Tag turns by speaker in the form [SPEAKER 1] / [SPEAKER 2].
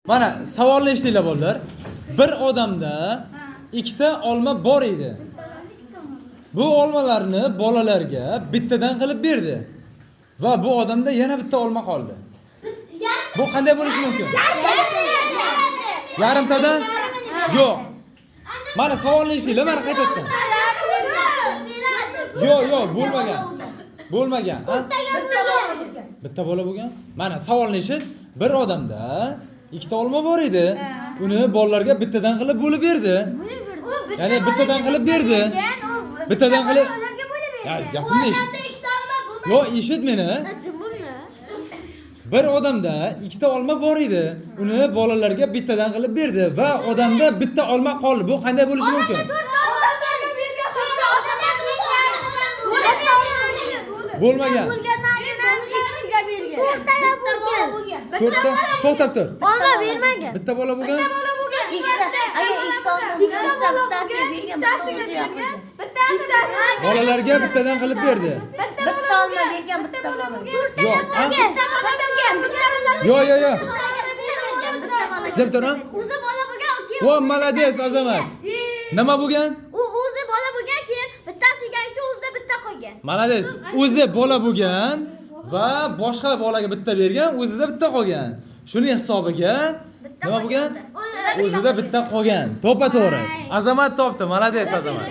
[SPEAKER 1] Mana savolni eshitinglar, bolalar. Bir odamda ikkita olma bor edi. Bu olmalarni bolalarga bittadan qilib berdi. Va bu odamda yana bitta olma qoldi. Bu qanday bo'lishi mumkin? Yarimtadan? Yo'q. Mana savolni eshitinglar, mana qaytadan. Yo'q, yo'q, bo'lmagan. Bo'lmagan, ha? Bitta bola bo'lgan. Mana savolni eshit. Bir odamda ikkita olma bor edi. Uni bolalarga bittadan qilib bo'lib berdi. Ya'ni bittadan qilib berdi. Bittadan qilib. Ya, gapimni eshit. Yo'q, eshit meni. Bir odamda ikkita olma bor edi. Uni bolalarga bittadan qilib berdi va odamda bitta olma qoldi. Bu qanday bo'lishi mumkin? Bo'lmagan. To'rtta, to'xtab tur.
[SPEAKER 2] Olma bermagan.
[SPEAKER 1] Bitta bola bo'lgan.
[SPEAKER 2] Agar ikkita olma bo'lsa, bittasiga bergan,
[SPEAKER 1] Bolalarga bittadan qilib berdi.
[SPEAKER 2] Bitta olma bergan, bitta bola.
[SPEAKER 1] Yo'q, ha? Yo'q, yo'q, yo'q. Jim tur, ha?
[SPEAKER 2] O'zi bola bo'lgan, keyin
[SPEAKER 1] Voy, молодец, Azamat. Nima bo'lgan?
[SPEAKER 2] U o'zi bola bo'lgan, keyin bittasiga ikki, o'zida bitta qolgan.
[SPEAKER 1] Молодец. O'zi bola bo'lgan va boshqa bolaga bitta bergan, o'zida bitta qolgan. Shuning hisobiga nima bo'lgan? O'zida bitta qolgan. To'ppa to'g'ri. Azamat topdi. Молодец, Azamat.